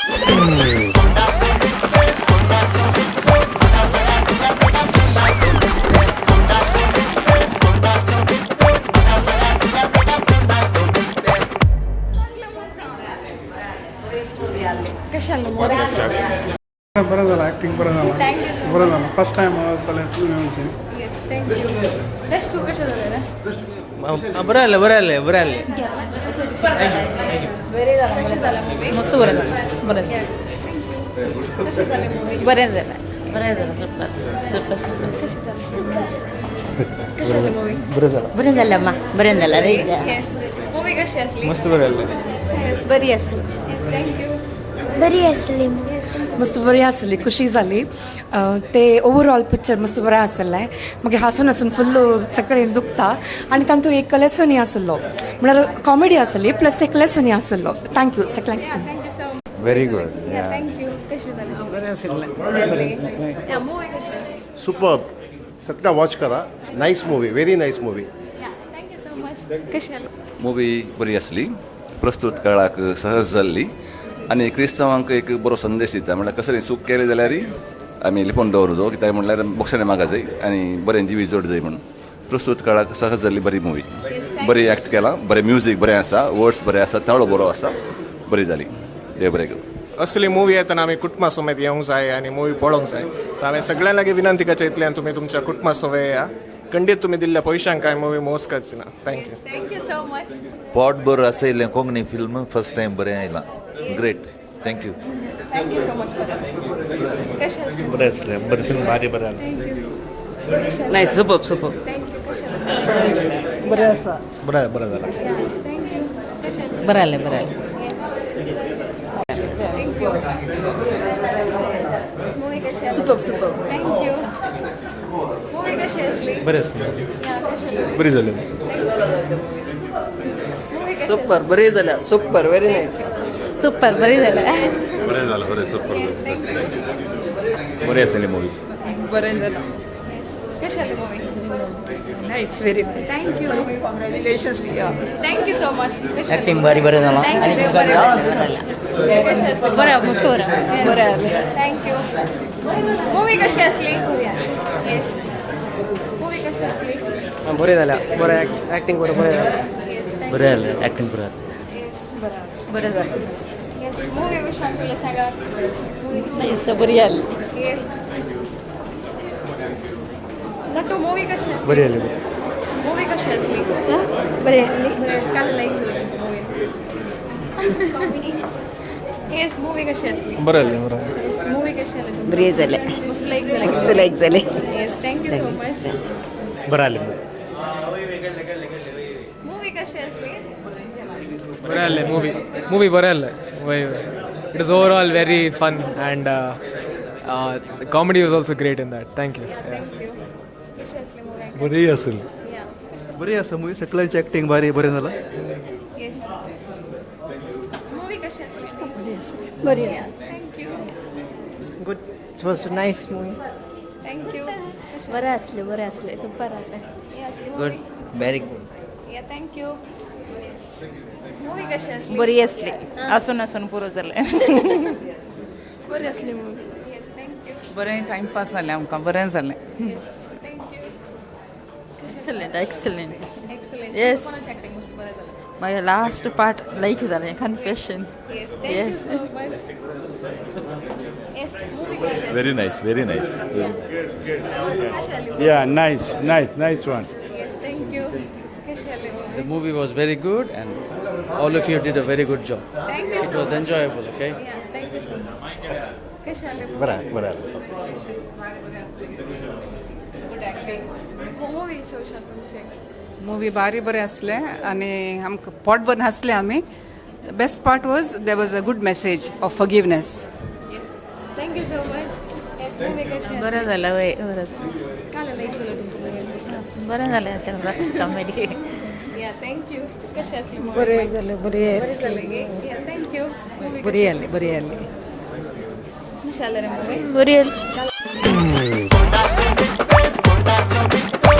कशें जालें मूवी? बरें जालां, एक्टिंग बरें जालां. Thank you sir. बरें जालां, फर्स्ट टायम जालें film. Yes, thank you. Rest तूं कशें जालें रे? बरें जालें, बरें जालें, बरें जालें. कशें जालें मूवी? मस्त, बरें जालें, बरें जालें. कशें जालें मूवी? बरें जालें, बरें जालें. Super super super. कशें जालें? कशें जालें मूवी? बरें जालां. बरें जालें अम्मा, बरें जालें रे. येस, मूवी कशी आसली? मस्त, बरें जालें. बरी आसली. येस, thank you. बरी आसली. मस्त बरी आसली, खुशी जाली. ते ओवरऑल पिक्चर मस्त बरें आसलें. मागीर हांसून हांसून फुल्ल सगळें दुखता आनी तातूंत एक लेसनय आसलो, म्हळ्यार कॉमेडी आसली प्लस एक लेसनय आसलो. Thank you सगळ्यांक. Thank you so much. Very good. Thank you. कशें जालें? बरें आशिल्लें. या, मूवी कशी आसली? सुपर. सगळा वॉच करा. Nice movie, very nice movie. Yeah, thank you so much. कशें जालें? मुवी बरी आसली, प्रस्तूत काळाक सहज जाल्ली आनी क्रिस्तांवांक एक बरो संदेश दिता. म्हणल्यार कसली चूक केली जाल्यार आमी लिपोवन दवरूं, कित्याक म्हणल्यार बोक्षणे मागा जाय आनी बरें जिवीत जोड जाय म्हणून. प्रस्तूत काळाक सहज जाल्ली बरी मुवी. बरी एक्ट केला, बरें म्युजीक बरें आसा, वर्ड्स बरे आसा, ताळो बरो आसा. बरी जाली. देव बरें करूं. असली मुवी येताना आमी कुटुंबा समेत येवंक जाय आनी मुवी पळोवंक जाय. सो हांवें सगळ्यां लागीं विनंती करच्या इतल्यान, तुमी तुमच्या कुटुंबा समेत येया. खंडीत तुमी दिल्ल्या पयशांक कांय मुवी मोस करची ना. Thank you. Thank you so much. पोटभर आसयलें. कोंकणी फिल्म फर्स्ट टायम बरें आयलां. Great, thank you. Thank you so much. कशें आसलें? बरें आसलें, बरें फिल्म, भारी बरें जालें. Thank you. Nice, super super. Thank you. कशें जालें? बरें आसा. बरें, बरें जालां. Thank you. कशें जालें? बरें जालें, बरें जालें. Thank you. Movie कशी आसली? Super super. Thank you. Movie कशी आसली? बरें आसलें. या, कशें जालें? बरी जाली. मूवी कशी? सुपर, बरी जाल्या, सुपर, व्हेरी नायस. सुपर, बरें जालें. बरें जालें, बरें, सुपर. बरी आसली मुवी. बरें जालें. कशी आली movie? Nice, very nice. Thank you. Congratulations Riya. Thank you so much. Acting भारी बरें जालां. Thank you. कशें आसलें? बरें, मस्त, बरें बरें जालें. Thank you. Movie कशी आसली? येस, मूवी कशी आसली? बरें जाल्या, बरें एक्टिंग, बरें बरें जालें. येस. बरें जालें, एक्टिंग बरें जालें. येस. बरें जालें. येस, मूवी विशांत तुला सांगा, मूवी कशी? नायस, बरी जाली. येस नटू, मूवी कशी आसली? बरी जाली. मूवी कशी आसली? बरी आसली. काल लाईक जालें मूवी. येस, मूवी कशी आसली? बरें जालें, बरें. येस, मूवी कशी आली तुमकां? बरी जालें. मस्त लाईक जालें? मस्त लायक जालें. Yes, thank you so much. बरें जालें. मूवी कशी आसली? बरें जालें मुवी, मुवी बरें जालें. वय, it is overall very fun and comedy was also great in that. Thank you. Thank you. कशी आसली मूवी? बरी आसली. या. बरी आसा मुवी. सगळ्यांची एक्टिंग भारी, बरें जालां. येस, मूवी कशी आसली? बरी आसा. Thank you. Good, it was nice movie. Thank you. बरें आसलें, बरें आसलें, सुपर आसलें. Yes. Good, very good. या, thank you. Movie कशी आसली? बरी आसली, आसून आसून पुरो जालें. बरी आसली movie. Yes, thank you. बरें टायमपास जालें आमकां, बरें जालें. Yes, thank you. Excellent, excellent. Excellent. Yes. कोणाची ऍक्टिंग मस्त बरें जालें? मागीर लास्ट पार्ट लायक जालें, confession. Yes, thank you Yes. So much. Yes, movie कशी आसली? Very nice, very nice. कशी आली? Yeah, nice, nice, nice one. Yes, thank you. कशी आली movie? The movie was very good and all of you did a very good job. Thank you. It was enjoyable, okay? Yeah, thank you so much. कशी आली? बरं बरं. Movie शोशा तुमचे? Movie भारी बरें आसलें आनी आमकां पोट भरून हांसले आमी. Best part was there was a good message of forgiveness. Yes, thank you so much. Yes, movie कशी आसली? बरें जालें, वय, बरें जालें. काल लायक जालें तुमकां मूवी? बरें जालें अशें कॉमेडी. या, thank you. कशी आसली मूवी? बरें जालें, बरी. बरें जालें गे. या, thank you. Movie? बरी आसली, बरी आसली. कशी आली रे मूवी? बरी आसली. Fundación Disco, Fundación Disco.